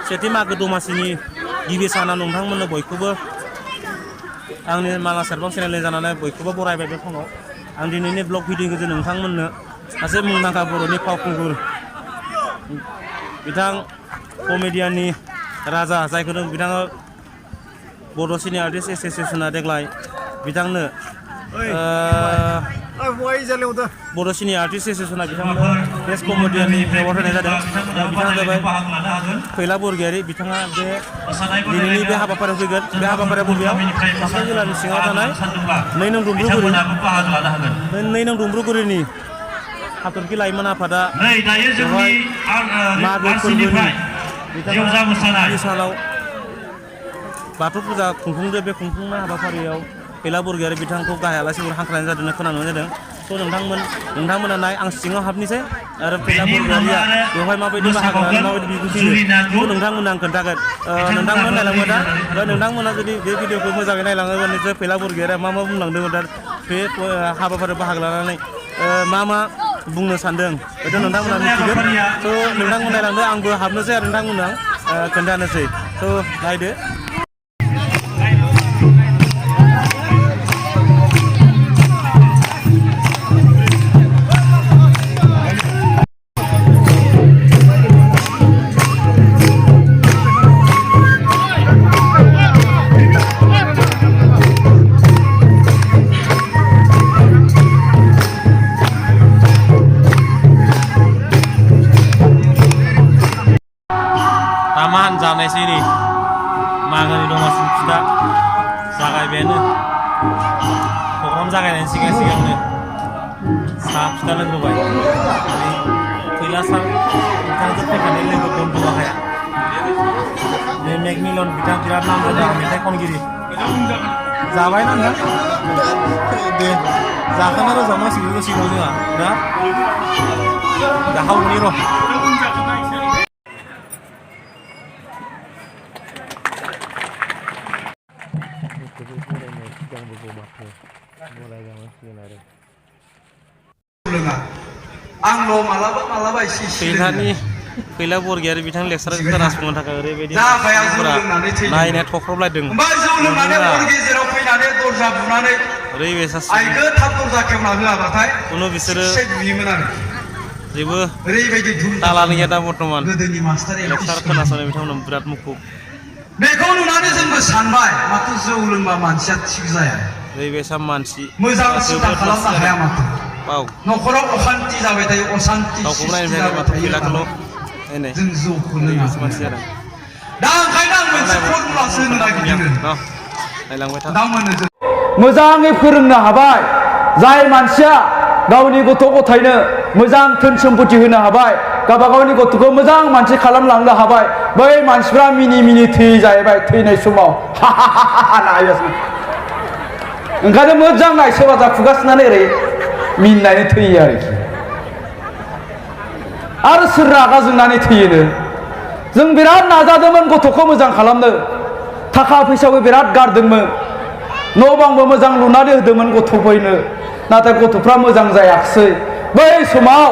सेथि मागो दमासिनि गिबि साना नोंथांमोननो बयखौबो आंनि माला सेरबां चेनेलनि जानानै बयखौबो बरायबाय बे समाव आं दिनैनि ब्लग भिडिअखौ जों नोंथांमोननो सासे मुंदांखा बर'नि फावखुंगुर बिथां कमेडियाननि राजा जायखौ बिथाङा बड' सिने आर्टिस्ट एस'सिएशना देग्लाय बिथांनो बड' सिने आर्टिस्ट एस'सिएशना बिथांनो बेस्ट कमेडियाननि एवार्ड होनाय जादों बिथाङा जाबाय फैला बरगयारी बिथाङा बे दिनैनि बे हाबाफारियाव फैगोन बे हाबाफारिया बबेयाव बाक्सा जिल्लानि सिङाव थानाय 2 नं दुम्ब्रुगुरिनि हाथरखि लाइमोन आफादा मागो फोरबोनि बिथाङा सानाव बाथौ फुजा खुंफुंदो बे खुंफुंनाय हाबाफारियाव फैला बरगयारी बिथांखौ गाहाय आलासि हांख्रायनाय जादों खोनानो मोनदों स' नोंथांमोना नाय आं सिङाव हाबनोसै आरो फैला बरगयारीया बेवहाय माबायदि बाहागो लानानै माबायदि बिबुंथि होयो नोंथांमोना आं खोन्थागोन नोंथांमोन नायलांबाय दा नोंथांमोना जुदि बे भिडिअखौ मोजाङै नायलाङोबा निसय फैला बरगयारीया मा बुंलांदोंमोन दा बे हाबाफारियाव बाहागो लानानै मा बुंनो सानदों बेथ' नोंथांमोना मिथिगोन स' नोंथांमोन नायलांदो आंबो हाबनोसै आरो नोंथांमोना खोन्थानोसै स' नायदो taman जानोसै नै मागोनि दमासि फिथा जागायबायानो प्रग्राम जागायनायनि सिगांनो साहा फिथा लोंग्रोबाय फैला सार बिथांजों फैखानाय लोगो दोनथ'वाखै बे मेकमिलन बिथां बिराद नामजादा मेथाइ खनगिरि जाबाय ना नोंथां दे जाखांना रोजाबनांसिगोन दसे उनाव जोंहा दा जाखांनायनि र' फैला बरगयारी बिथां लेक्सार खोनासंनो थाखाय ओरैबायदि नायनाय थख्रबलायदों खुनु बिसोरो जेबो तालानो गैया दा बर्थमान लेक्सार खोनासंनाय बिथांमोना बिराद मुखुब बेखौ नुनानै जोंबो सानबाय माथो जौ लोंबा मानसिया थिग जाया ओरैबायसा मानसि मोजां सिन्था खालामनो हाया माथो न'खराव अखान्थि जाबाय थायो असान्थि जाबाय थायो जों जौखौ लोङासै मानसि जादों दा ओंखायनो आं मोनसे फर्मुलासो होनो नागिरदों मोजाङै फोरोंनो हाबाय जाय मानसिया गावनि गथ' गथायनो मोजां धोन सम्पति होनो हाबाय गावबा गावनि गथ'खौ मोजां मानसि खालामलांनो हाबाय बै मानसिफ्रा मिनि थैयो जाहैबाय थैनाय समाव ओंखायनो मोजां नाय सोरबा जा खुगासिनानै ओरै मिनिनानै थैयो आरो सोर रागा जोंनानै थैयोनो जों बिराद नाजादोंमोन गथ'खौ मोजां खालामनो थाखा फैसाबो बिराद गारदोंमोन न' बांबो मोजां लुनानै होदोंमोन गथ'फोरनो नाथाय गथ'फ्रा मोजां जायाखिसै बै समाव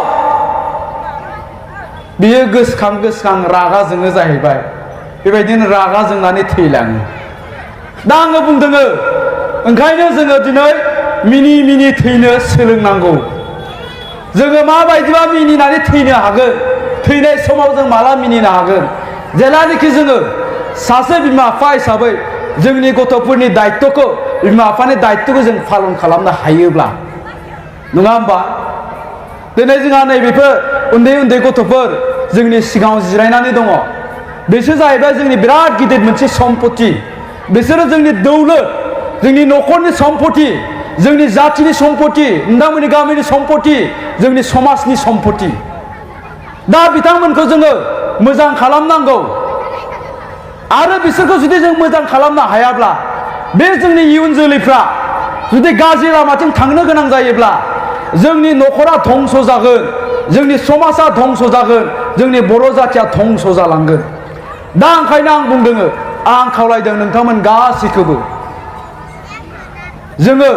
बियो गोसोखां रागा जोङो जाहैबाय बेबायदिनो रागा जोंनानै थैलाङो दा आङो बुंदों ओंखायनो जोङो दिनै मिनि थैनो सोलोंनांगौ जोङो माबायदिबा मिनिनानै थैनो हागोन थैनाय समाव जों माला मिनिनो हागोन जेब्लानाखि जोङो सासे बिमा बिफा हिसाबै जोंनि गथ'फोरनि दायित्वखौ बिमा बिफानि दायित्वखौ जों पालन खालामनो हायोब्ला नङा होमबा दिनै जोंहा नैबेफोर उन्दै गथ'फोर जोंनि सिगाङाव जिरायनानै दङ बिसोर जाहैबाय जोंनि बिराद गिदिर मोनसे सम्पति बिसोरो जोंनि दौलत जोंनि न'खरनि सम्पति जोंनि जाथिनि सम्पति नोंथांमोननि गामिनि सम्पति जोंनि समाजनि सम्पति दा बिथांमोनखौ जोङो मोजां खालामनांगौ आरो बिसोरखौ जुदि जों मोजां खालामनो हायाब्ला बे जोंनि इयुन जोलैफ्रा जुदि गाज्रि लामाथिं थांनो गोनां जायोब्ला जोंनि न'खरा धंस जागोन जोंनि समाजा धंस जागोन जोंनि बर' जाथिया धंस जालांगोन दा ओंखायनो आं बुंदों आं खावलायदों नोंथांमोन गासैखौबो जोङो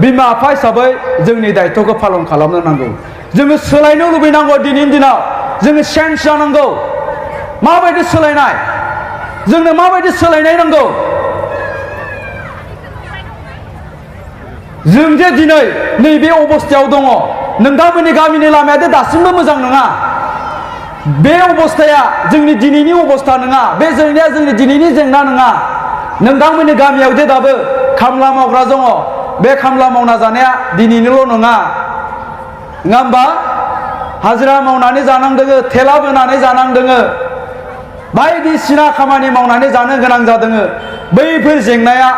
बिमा बिफा हिसाबै जोंनि दायित्वखौ पालन खालामनो नांगौ जोङो सोलायनो लुबैनांगौ दिनैनि दिनाव जोङो चेन्ज जानांगौ माबायदि सोलायनाय जोंनो माबायदि सोलायनाय नांगौ जों जे दिनै नैबे अबस्थायाव दङ नोंथांमोननि गामिनि लामायादि दासिमबो मोजां नङा बे अबस्थाया जोंनि दिनैनि अबस्था नङा बे जेंनाया जोंनि दिनैनि जेंना नङा नोंथांमोननि गामियाव जे दाबो खामला मावग्रा दङ बे खामला मावना जानाया दिनैनिल' नङा होमबा हाजिरा मावनानै जानांदोङो थेला बोनानै जानांदोङो बायदिसिना खामानि मावनानै जानो गोनां जादोङो बैफोर जेंनाया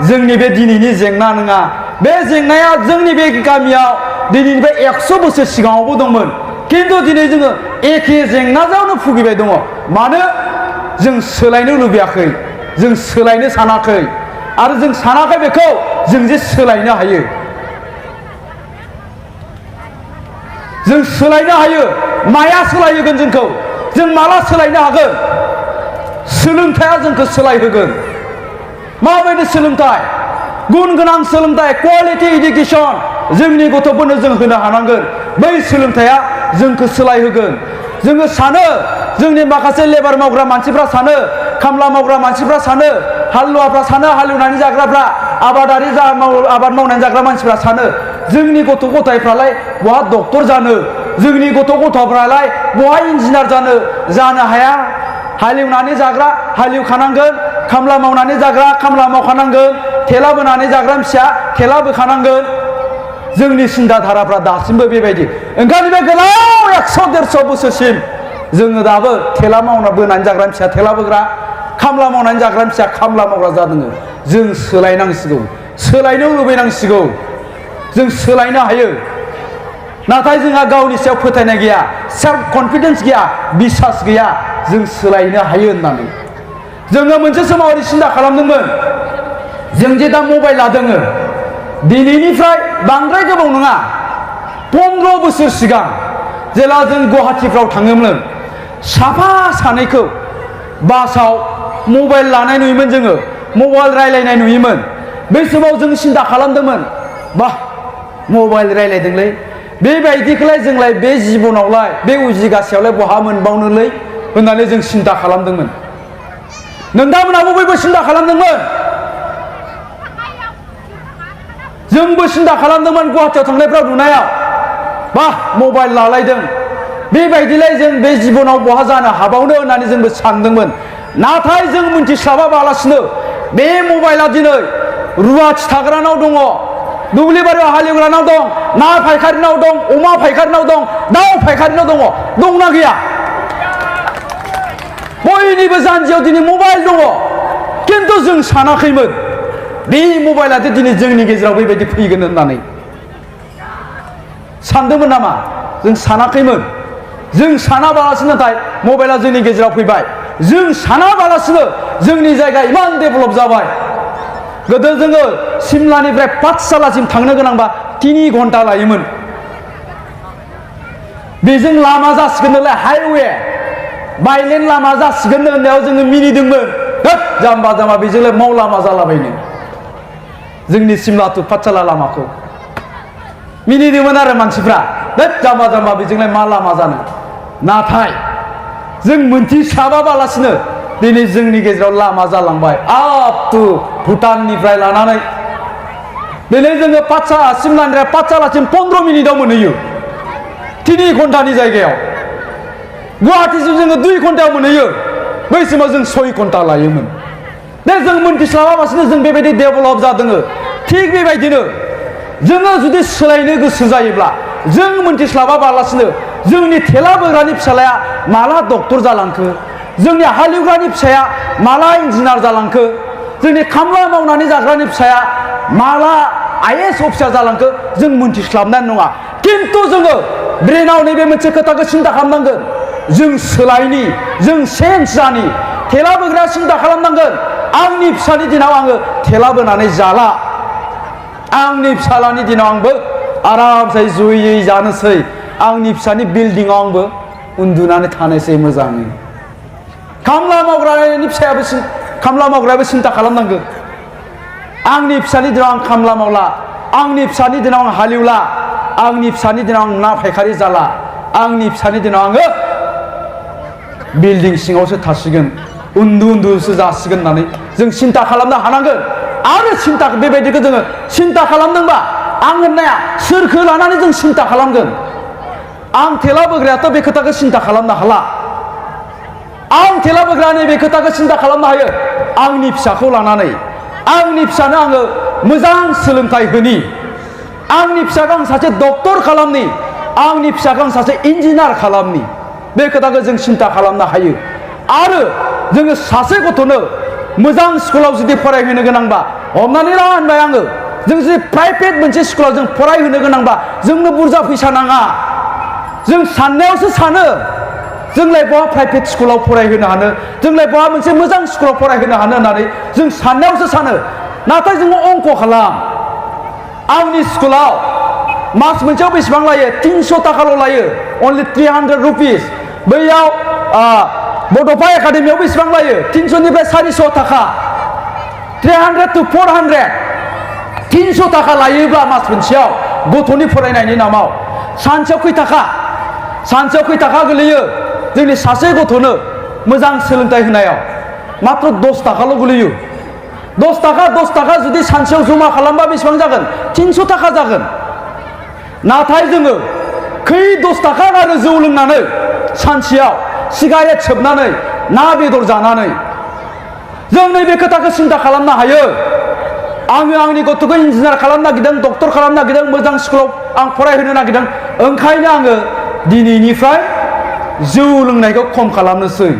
जोंनि बे दिनैनि जेंना नङा बे जेंनाया जोंनि बे गामियाव दिनैनिफ्राय 100 बोसोर सिगाङावबो दंमोन किन्तु दिनै जोङो एखे जेंनाजोंनो भुगिबाय दङ मानो जों सोलायनो लुबैयाखै जों सोलायनो सानाखै आरो जों सानाखै बेखौ जों जे सोलायनो हायो जों सोलायनो हायो माया सोलायहोगोन जोंखौ जों माला सोलायनो हागोन सोलोंथाइया जोंखौ सोलायहोगोन माबायदि सोलोंथाइ गुन गोनां सोलोंथाइ क्वालिटि इडुकेसन जोंनि गथ'फोरनो जों होनो हानांगोन बै सोलोंथाइया जोंखौ सोलायहोगोन जोङो सानो जोंनि माखासे लेबार मावग्रा मानसिफ्रा सानो खामला मावग्रा मानसिफ्रा सानो हालुवाफ्रा सानो हालेवनानै जाग्राफ्रा आबादारि आबाद मावनानै जाग्रा मानसिफ्रा सानो जोंनि गथ' गथायफ्रालाय बहा डक्टर जानो जोंनि गथ' गथ'फ्रालाय बहा इन्जिनियार जानो हाया हालेवनानै जाग्रा हालेवखानांगोन खामला मावनानै जाग्रा खामला मावखानांगोन थेला बोनानै जाग्रा फिसा थेला बोखानांगोन जोंनि सिन्था धाराफ्रा दासिमबो बेबायदि ओंखायनो बे गोलाव 100-150 बोसोरसिम जोङो दाबो थेला मावना बोनानै जाग्रा फिसा थेला बोग्रा खामला मावनानै जाग्रा फिसा खामला मावग्रा जादों जों सोलायनांसिगौ सोलायनो लुबैनांसिगौ जों सोलायनो हायो नाथाय जोंहा गावनि सायाव फोथायनाय गैया सेल्फ कनफिडेन्स गैया बिसास गैया जों सोलायनो हायो होननानै जोङो मोनसे समाव ओरै सिन्था खालामदोंमोन जों जे दा मबाइल लादोङो दिनैनिफ्राय बांद्राय गोबाव नङा 15 बोसोर सिगां जेला जों गुवाहाटीफ्राव थाङोमोन साफा सानैखौ बासाव मबाइल लानाय नुयोमोन जोङो मबाइल रायलायनाय नुयोमोन बै समाव जों सिन्था खालामदोंमोन बाह मबाइल रायलायदोंलै बेबायदिखौलाय जोंलाय बे जिबनावलाय बे उजिगासेयावलाय बहा मोनबावनोलै होननानै जों सिन्था खालामदोंमोन नोंथांमोनाबो बयबो सिन्था खालामदोंमोन जोंबो सिन्था खालामदोंमोन गुवाहाटीयाव थांनायफ्राव नुनायाव बाह मबाइल लालायदों बेबायदिलाय जों बे जिबनाव बहा जानो हाबावनो होननानै जोंबो सानदोंमोन नाथाय जों मिन्थिस्लाबालासिनो बे मबाइला दिनै रुवाथि थाग्रानाव दङ दुब्लिबारियाव हालेवग्रानाव दं ना फायखारिनाव दं अमा फायखारिनाव दं दाउ फायखारिनाव दङ दंना गैया बयनिबो जानजियाव दिनै मबाइल दङ किन्तु जों सानाखैमोन बे मबाइला दिनै जोंनि गेजेराव बेबायदि फैगोन होननानै सानदोंमोन नामा जों सानाखैमोन जों सानाबालासिनो नाथाय मबाइला जोंनि गेजेराव फैबाय जों सानाबालासिनो जोंनि जायगा इमान डेभेलप जाबाय गोदो जोङो सिमलानिफ्राय पाठशालासिम थांनो गोनांबा 3 घन्टा लायोमोन बेजों लामा जासिगोन नालाय हाइवे बाइलेन लामा जासिगोन होननायाव जोङो मिनिदोंमोन जाम्बा जाम्बा बेजोंलाय माव लामा जालाबायनो जोंनि सिमला टु पाठशाला लामाखौ मिनिदोंमोन आरो मानसिफ्रा जाम्बा जाम्बा बेजोंलाय मा लामा जानो नाथाय जों मोनथिस्लाबालासिनो दिनै जोंनि गेजेराव लामा जालांबाय आप टु भुटाननिफ्राय लानानै दिनै जोङो सिमलानिफ्राय पाठशालासिम 15 मिनिटाव मोनहैयो 3 घन्टानि जायगायाव गुवाहाटीसिम जोङो 2 घन्टायाव मोनहैयो बै समाव जों 6 घन्टा लायोमोन दे जों मोनथिस्लाबालासिनो जों बेबायदि डेभेलप जादों थिग बेबायदिनो जोङो जुदि सोलायनो गोसो जायोब्ला जों मोनथिस्लाबालासिनो जोंनि थेला बोग्रानि फिसालाया माला डक्टर जालांखो जोंनि हालेवग्रानि फिसाया माला इन्जिनियार जालांखो जोंनि खामला मावनानै जाग्रानि फिसाया माला IAS अफिसार जालांखो जों मोनथिस्लाबनाय नङा किन्तु जोङो ब्रेनाव नैबे मोनसे खोथाखौ सिन्था खालामनांगोन जों सोलायनि जों चेन्ज जानि थेला बोग्राया सिन्था खालामनांगोन आंनि फिसानि दिनाव आङो थेला बोनानै जाला आंनि फिसालानि दिनाव आंबो आरामसे जयै जानोसै आंनि फिसानि बिल्डिंआव आंबो उन्दुनानै थानोसै मोजाङै खामला मावग्रायाबो सिन्था खालामनांगोन आंनि फिसानि दिनाव आं खामला मावला आंनि फिसानि दिनाव आं हालेवला आंनि फिसानि दिनाव आं ना फायखारि जाला आंनि फिसानि दिनाव आङो बिल्डिं सिङावसो थासिगोन उन्दु उन्दुसो जासिगोन होननानै जों सिन्था खालामनो हानांगोन आरो सिन्था बेबायदिखौ जोङो सिन्था खालामदोंबा आं होननाया सोरखौ लानानै जों सिन्था खालामगोन आं थेला बोग्रायाथ' बे खोथाखौ सिन्था खालामनो हाला आं थेला बोग्रानि बे खोथाखौ सिन्था खालामनो हायो आंनि फिसाखौ लानानै आंनि फिसानो आङो मोजां सोलोंथाइ होनि आंनि फिसाखौ आं सासे डक्टर खालामनि आंनि फिसाखौ आं सासे इन्जिनियार खालामनि बे खोथाखौ जों सिन्था खालामनो हायो आरो जोङो सासे गथ'नो मोजां स्कुलाव जुदि फरायहोनो गोनांबा हमनानै ला होनबाय आङो जों जुदि प्राइभेट मोनसे स्कुलाव जों फरायहोनो गोनांबा जोंनो बुरजा फैसा नाङा जों साननायावसो सानो जोंलाय बहा प्राइभेट स्कुलाव फरायहोनो हानो जोंलाय बहा मोनसे मोजां स्कुलाव फरायहोनो हानो होननानै जों साननायावसो सानो नाथाय जोङो अंक खालाम आंनि स्कुलाव मास मोनसेयाव बेसेबां लायो 300 थाखाल' लायो अनलि 300 रुपिस बैयाव बड'फा एकाडेमियाव बेसेबां लायो 300 निफ्राय 400 थाखा 300 to 400 300 थाखा लायोब्ला मास मोनसेयाव गथ'नि फरायनायनि नामाव सानसेयाव खै थाखा सानसेयाव खै थाखा गोलैयो जोंनि सासे गथ'नो मोजां सोलोंथाइ होनायाव मात्र 10 थाखाल' गोलैयो 10 थाखा जुदि सानसेयाव जमा खालामबा बेसेबां जागोन 300 थाखा जागोन नाथाय जोङो खै 10 थाखा आरो जौ लोंनानै सानसेयाव सिगारेट सोबनानै ना बेदर जानानै जों नैबे खोथाखौ सिन्था खालामनो हायो आङो आंनि गथ'खौ इन्जिनियार खालामनो नागिरदों डक्टर खालामनो नागिरदों मोजां स्कुलाव आं फरायहोनो नागिरदों ओंखायनो आङो दिनैनिफ्राय जौ लोंनायखौ खम खालामनोसै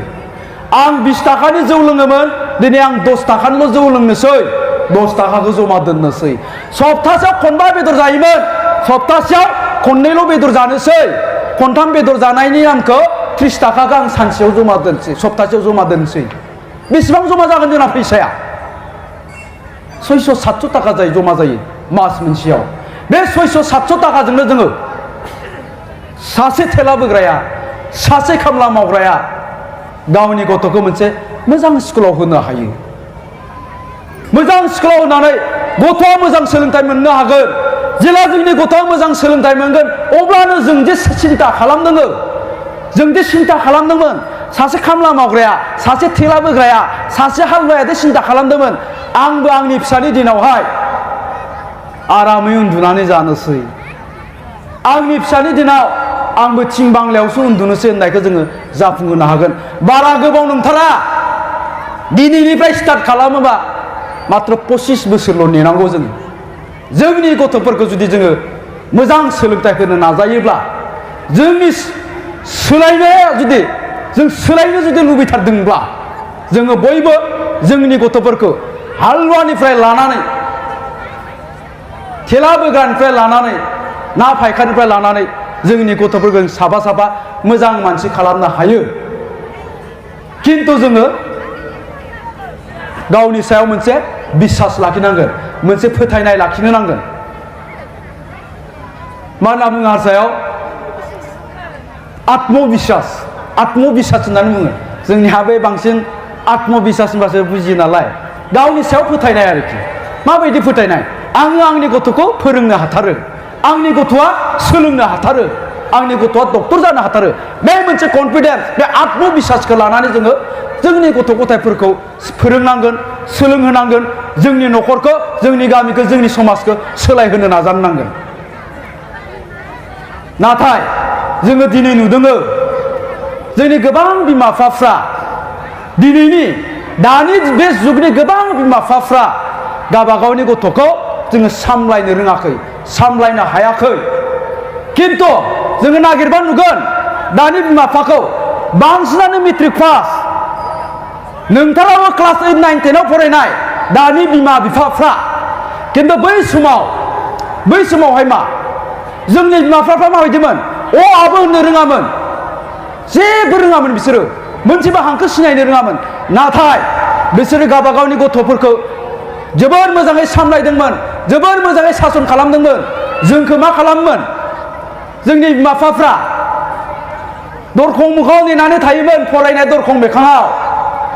आं 20 थाखानि जौ लोङोमोन दिनै आं 10 थाखानिल' जौ लोंनोसै 10 थाखाखौ जमा दोननोसै सप्तासेयाव खनबा बेदर जायोमोन सप्तासेयाव खननैल' बेदर जानोसै खनथाम बेदर जानायनि नामखौ 30 थाखाखौ आं सानसेयाव जमा दोनसै सप्तासेयाव जमा दोनसै बेसेबां जमा जागोन जोंना फैसाया 600-700 थाखा जायो जमा जायो मास मोनसेयाव बे 600-700 थाखाजोंनो जोङो सासे थेला बोग्राया सासे खामला मावग्राया गावनि गथ'खौ मोनसे मोजां स्कुलाव होनो हायो मोजां स्कुलाव होनानै गथ'आ मोजां सोलोंथाइ मोननो हागोन जेला जोंनि गथ'आ मोजां सोलोंथाइ मोनगोन अब्लानो जों जे सिन्था खालामदों जों जे सिन्था खालामदोंमोन सासे खामला मावग्राया सासे थेला बोग्राया सासे हालुवाया जे सिन्था खालामदोंमोन आंबो आंनि फिसानि दिनावहाय आरामै उन्दुनानै जानोसै आंनि फिसानि दिनाव आंबो थिं बांलायावसो उन्दुनोसै होननायखौ जोङो जाफुंहोनो हागोन बारा गोबाव नंथारा दिनैनिफ्राय स्टार्ट खालामोबा मात्र 25 बोसोरल' नेनांगौ जोङो जोंनि गथ'फोरखौ जुदि जोङो मोजां सोलोंथाइ होनो नाजायोब्ला जोंनि सोलायनाया जुदि जों सोलायनो जुदि लुबैथारदोंब्ला जोङो बयबो जोंनि गथ'फोरखौ हालुवानिफ्राय लानानै थेला बोग्रानिफ्राय लानानै ना फायखारिनिफ्राय लानानै जोंनि गथ'फोरखौ साफा साफा मोजां मानसि खालामनो हायो खिन्थु जोङो गावनि सायाव मोनसे बिसास लाखिनांगोन मोनसे फोथायनाय लाखिनो नांगोन मा होनना बुङो हारसायाव आत्मबिसास होननानै बुङो जोंनिहा बे बांसिन आत्मबिसास होनबासो बुजियो नालाय गावनि सायाव फोथायनाय आरोखि माबायदि फोथायनाय आङो आंनि गथ'खौ फोरोंनो हाथारो आंनि गथ'आ सोलोंनो हाथारो आंनि गथ'आ डक्टर जानो हाथारो बे मोनसे कनफिडेन्स बे आत्मबिसासखौ लानानै जोङो जोंनि गथ' गथायफोरखौ फोरोंनांगोन सोलोंहोनांगोन जोंनि न'खरखौ जोंनि गामिखौ जोंनि समाजखौ सोलायहोनो नाजानांगोन नाथाय जोङो दिनै नुदों जोंनि गोबां बिमा बिफाफ्रा दिनैनि दानि बे जुगनि गोबां बिमा बिफाफ्रा गावबागावनि गथ'खौ जोङो सामलायनो रोङाखै सामलायनो हायाखै खिन्थु जोङो नागिरबा नुगोन दानि बिमा बिफाखौ बांसिनानो मेट्रिक पास नोंथाङाबो क्लास 8, 9, 10 आव फरायनाय दानि बिमा बिफाफ्रा खिन्थु बै समावहाय मा जोंनि बिमा बिफाफ्रा माबायदिमोन अ आबो होननो रोङामोन जेबो रोङामोन बिसोरो मोनसेबो हांखो सिनायनो रोङामोन नाथाय बिसोरो गावबागावनि गथ'फोरखौ जोबोर मोजाङै सामलायदोंमोन जोबोर मोजाङै सासन खालामदोंमोन जोंखौ मा खालामोमोन जोंनि बिमा बिफाफ्रा दरखं मोखाङाव नेनानै थायोमोन फरायनाय दरखं मोखाङाव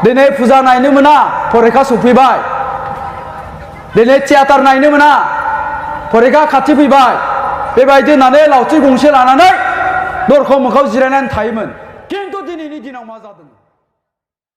दिनै फुजा नायनो मोना फरिखा सफैबाय दिनै थियाटार नायनो मोना फरिखा खाथि फैबाय बेबायदि होननानै लावथि गंसे लानानै दरखं मोखाङाव जिरायनानै थायोमोन खिन्थु दिनैनि दिनाव मा जादों